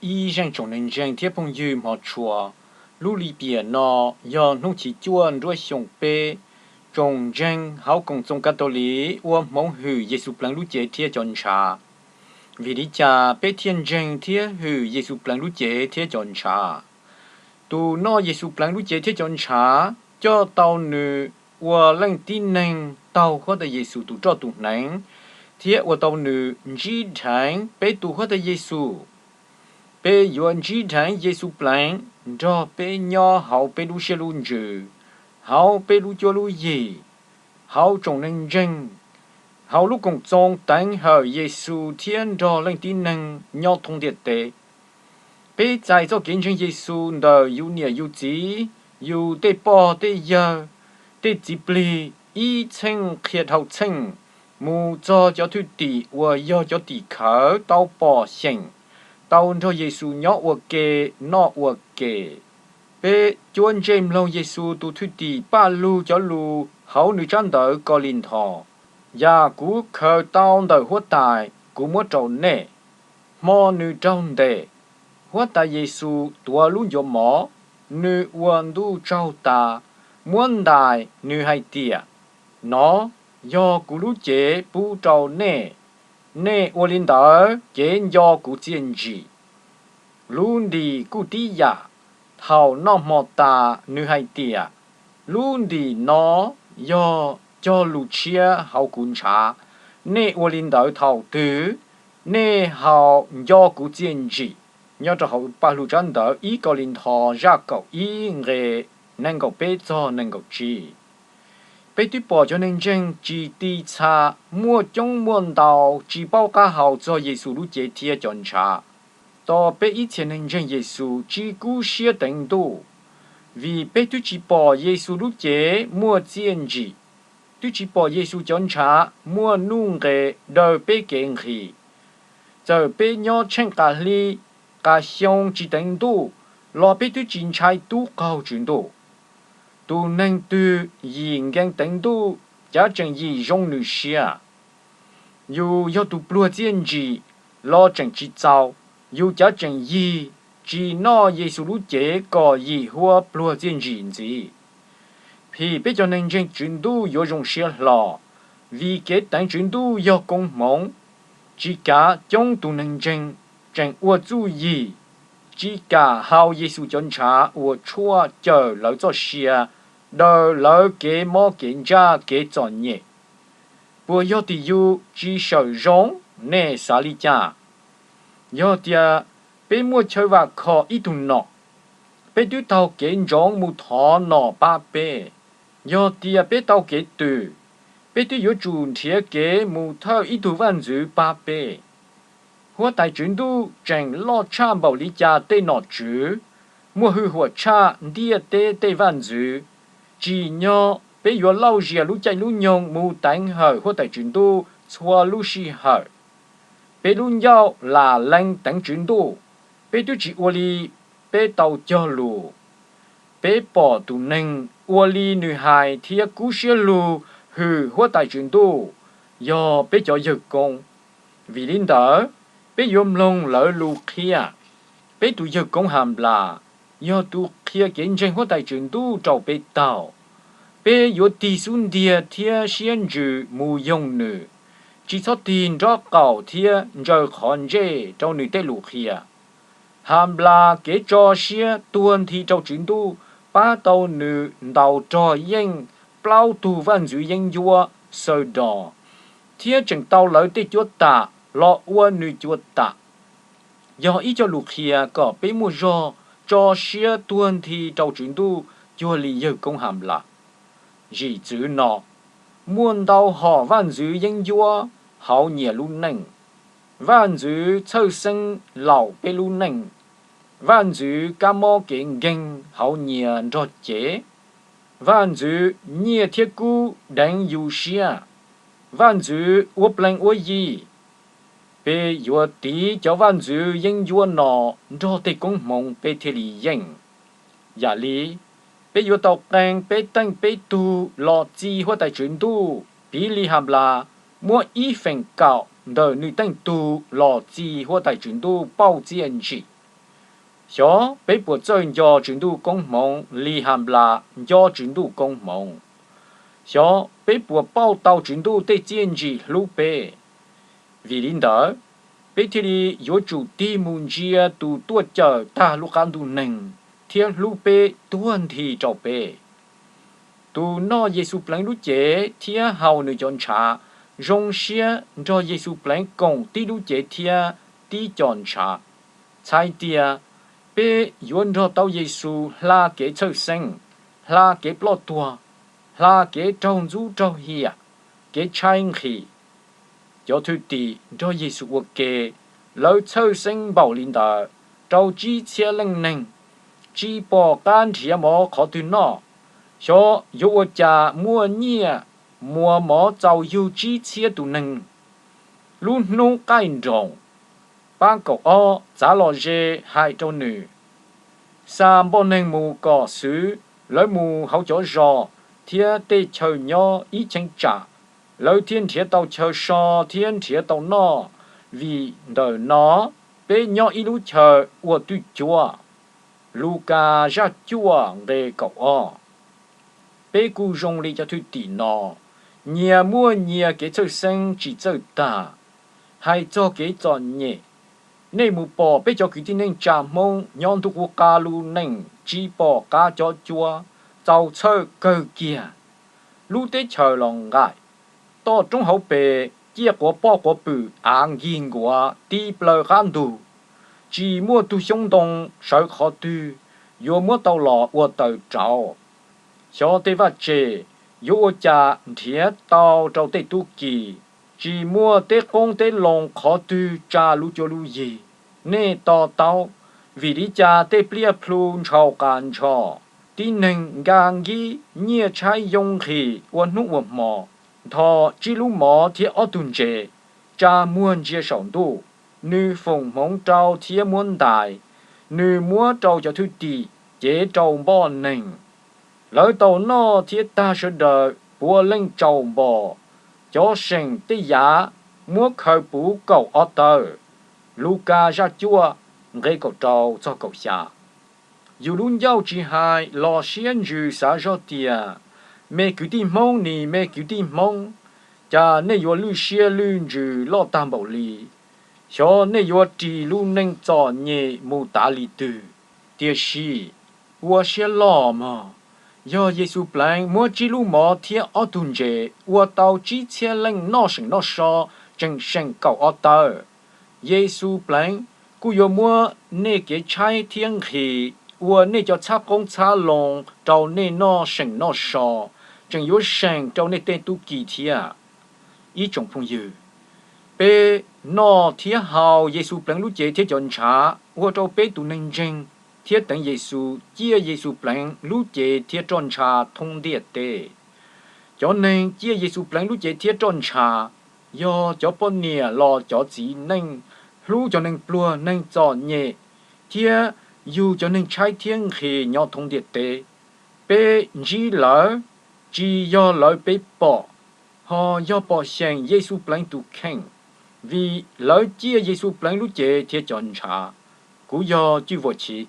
Ib zeej tsoom neeg ntseeg thiab phooj ywg hmov tshua, lub lim piam no yog hnub chiv cuaj nruab xyoo peb, tsoom ntseeg hauv Koom Txoos Ka Tau Liv ua hmoov hwm Yexus pleev lub cev thiab cov ntshav. Vim li cas peb thiaj ntseeg thiab hwm Yexus pleev lub cev thiab cov ntshav? Tus noj Yexus pleev lub cev thiab cov ntshav coj tau nws ua leej tib neeg taug Huab Tais Yexus tus roj tus hneev, thiab ua tau nws ntsib dheev peb tus Huab Tais Yexus. Peb yuav ntsib dheev Yexus pleev nrog peb nyob hauv peb lub siab lub ntsws, hauv peb lub cuab lub yig, hauv tsoom neeg ntseeg, hauv lub Koom Txoos teev hawm Yexus thiab nrog leej tib neeg nyob thoob ntiaj teb. Peb txais txoj kev ntseeg Yexus ntawm yus niam yus txiv, yus tej pog tej yawg, tej txiv plig, ib txheej qhia dhau txheej, mus txog cov thwj tim uas yog cov tim khawv tau pom xyeem, tau nrog Yexus nyob ua ke, noj ua ke. Peb cuab ntsej mloog Yexus tus thwj tim Paj Lug cov lus hauv nws tsab ntawv Kaus Lim Nthos: Yam kuv khaws tau ntawm Huab Tais kuv muab rau nej. Hmo nws raug ntes, Huab Tais Yexus tuav lub ncuav mov, nws ua ntuj tsaug tas, muab ntais, nws hais tias, Nov yog kuv lub cev pub rau nej, nej ua li ntawd ces nco kuv txiaj ntsim. Lub ntim kuj tib yam, thaum noj hmo tas nws hais tias, Lub ntim no yog cog lus tshiab hauv kuv ntshav, nej ua li ntawd thaum twg nej haus nco kuv txiaj ntsim. Nyob rau hauv Paj Lug tsab ntawv ib Kaus Lim Nthos zaj kaum ib nqe nees nkaum peb txog nees nkaum tsib. Peb twb pom cov neeg ntseeg tsis ti txha muaj coob muaj ntau tsis paub qab hau txog Yexus lub cev thiab cov ntshav. Tos peb ib txhia neeg ntseeg Yexus tsis kub siab teev ntuj, vim peb twb tsis pom Yexus lub cev muaj txiaj ntsim, twb tsis pom Yexus cov ntshav muaj nuj nqes daws peb kev nqhis. Txawm peb nyob tsheej qas hli, qas xyoo tsis teev ntuj los peb twb tsis ntshai tub qaug Tswv Ntuj. Tus neeg twg yim nkees teev ntuj, cav tseem yim zoo nws siab. Yus yog tus pluag txiaj ntsim los tseem tsis txaus, yus cav tseem yig tsis noj Yexus lub cev kom yim huab pluag txiaj ntsim ntxiv. Phim peb cov neeg ntseeg Tswv Ntuj yuav zoo siab hlo, vim kev teev Tswv Ntuj yog koob hmoov. Tsis kav coob tus neeg ntseeg tseem ua txuj yig, tsis kam hau Yexus cov ntshav uas tshuaj cawm lawv txoj sia, daws lawv kev mob kev ntsaj kev txom nyem. Puas yog tim yus tsis sawm zoo? Nej xav li cas? Yog tias peb muaj chaw vam khom ib tug nom, peb twb taug kev ntsoov mus thov nom pab peb. Yog tias peb tau kev twm, peb twb yuav tsum nrhiav kev mus thawj ib tug vaj ntxwv pab peb. Huab Tais Tswv Ntuj tseem loj tshaj npaum li cas tej nom tswv, muaj hwj huam tshaj ntiaj teb tej vaj ntxwv, tsim nyog peb yuav lauj zias lub caij lub nyoog mus teev hawm Huab Tais Tswv Ntuj txhua lub sij hawm. Peb lub ncauj lam lees teev Tswv Ntuj, peb twb tsis ua li peb tau cog lus. Peb pom tus neeg ua li nws hais thiab kub siab lug hwm Huab Tais Tswv Ntuj, yog peb cov yawg koob. Vim li ntawd, peb yuav mloog lawv lus qhia. Peb tus yawg koob Has Nplas yog tus qhia kev ntseeg Huab Tais Tswv Ntuj rau peb taug. Peb yuav tig xub ntiag thiab siab ntsws mus yoog nws, tsis txhob tig nraub qaum thiab ntsaws qhov ntsej rau nws tej lus qhia. Has Nplas kev tso siab tuag nthi rau Tswv Ntuj pab tau nws ntaus rog yeej plaub tug vaj ntxwv yeeb ncuab Xaws Dos, thiab tseem tau lawv tej cuab tam los ua nws cua tam. Yog ib co lus qhia kom peb muaj zog tso siab tuag nthi rau Tswv Ntuj cuag li yawg koob Has Nplas. Zim txwv no, muaj ntau hom vaj ntxwv yeeb ncuab hauv nyias lub neej. Vaj ntxwv txhawj xeeb laum peb lub neej. Vaj ntxwv kab mob kev nkeeg hauv nyias nrog cev. Vaj ntxwv nyiaj thiab kub deev yus siab. Vaj ntxwv ua plees ua yi. Peb yuav tiv cov vaj ntxwv yeeb ncuab no nrog tej koob hmoov peb thiaj li yeej. Yam li, peb yuav tau qee peb teej peb tug los txi Huab Tais Tswv Ntuj, piv li Has Nplas muab ib feem kaum ntawm nws teej tug los txi Huab Tais Tswv Ntuj pauj txiaj ntsim. Xyov peb puas txawj nco Tswv Ntuj koob hmoov li Has Nplas nco Tswv Ntuj koob hmoov? Xyov peb puas pauj tau Tswv Ntuj tej txiaj ntsim hlub peb? Vim li ntawd, peb thiaj li yuav tsum tig mus ntsia tus tuaj cawm tag lub qab ntuj neeg thiab hlub peb tuag nthi rau peb. Tus noj Yexus Pleev lub cev thiab haus nws cov ntshav zoo siab nrog Yexus Pleev koom tib lub cev thiab tib co ntshav. Txhais tias peb yuav nrog tau Yexus hla kev txhawj xeeb, hla kev ploj tuag, hla kev raug ntxub raug hiam, kev tshaib nqhis. Cov thwj tim nrog Yexus ua ke, lawv txhawj xeeb npaum li ntawd rau tsib txhiab leej neeg, tsis pom qab nrhiav mov qhov twg noj. Xyov yuav ua cas muaj nyiaj muas mov txaus yug tsib txhiab tus neeg. Lub hnub qaij nroos, pab kaum ob txav los ze hais rau nws, xa npoj neeg mus kom xwv lawv mus hauv cov zos thiab tej chaw nyob ib cheeb tsam, lawv thiaj nrhiav tau chaw so thiab nrhiav tau noj. Vim ntawm no peb nyob ib lub chaw ua twj cuab. Lukas zaj cuaj nqe kaum ob. Peb kuj zoo li cov thwj tim no, nyias muaj nyias kev txhawj xeeb tsis txawj tag. Hais txog kev txom nyem, nej mus pom peb cov kwv tij neej tsa Hmoob nyob ntuj qub qab lub neej tsis pom qab cob cuab, txaus txhawj kawg kiag. Lub teb chaws los nqaim, toj roob hauv pes ciaj quav poj quav pwm av nkig nkuav ti plaws qab ntug, tsis muaj tug xyoob ntoo sawv qhov twg yuav muab tau los ua taws rauv. Xyov tej vaj tse yuav ua cas nrhiav tau rau tej tub ki, tsis muaj teb qoob teb loo qhov twg tsa lub cuab lub yig. Nej to taub, vim li cas tej pliaj plhu ntshaus qas ntsho, tib neeg nka nkib nyiaj tshaib yoo nqhis ua hnub ua hmo. Nthos tsib lub mov thiab ob tug ntses, tsa muag ntsia saum ntuj, nws foom hmoov rau thiab muab ntais, nws muab rau cov thwj tim, cev rau npoj neeg. Lawv tau noj thiab tag sawv daws puav leej tsaus npos. Cov seem tej yav muab khaws puv kaum ob tawb. Lukas zaj cuaj nqe kaum rau txog kaum xya. Yus lub ncauj tsis hais los siab ntsws xav zog tias, me kwv tij Hmoob nis me kwv tij Hmoob, cas nej yuav lwj siab lwj ntsws loj tag npaum li? Xyov nej yuav ris lub neej txom nyem mus tav li twg. Tiam sis ua siab loj mog, yog Yexus Pleev muab tsib lub mov thiab ob tug ntses ua tau tsib txhiab leej noj seem noj so tseem seem kaum ob tawb. Yexus Pleev kuj yuav muab nej kev tshaib thiab nqhis ua nej cov txhab qoob txhab loo rau nej noj seem noj so, tseem yuav seem rau nej tej tub ki thiab. Ib tsoom phooj ywg, peb noj thiab haus Yexus Pleev lub cev thiab cov ntshav ua rau peb tus neeg ntseeg thiab teev Yexus ciaj Yexus Pleev lub cev thiab roj ntsha thoob ntiaj teb. Cov neeg ciaj Yexus Pleev lub cev thiab roj ntsha yog cov poj niam los cov txiv neej hlub cov neeg pluag neeg txom nyem thiab yug cov neeg tshaib thiab nqhis nyob thoob ntiaj teb. Peb ntsib lawv tsis yog lawv peb pom, ho yog pom xyeem Yexus Pleev tus kheej, vim lawv ciaj Yexus Pleev lub cev thiab cov ntshav. Kuv yog Cwj Vuas Chiv.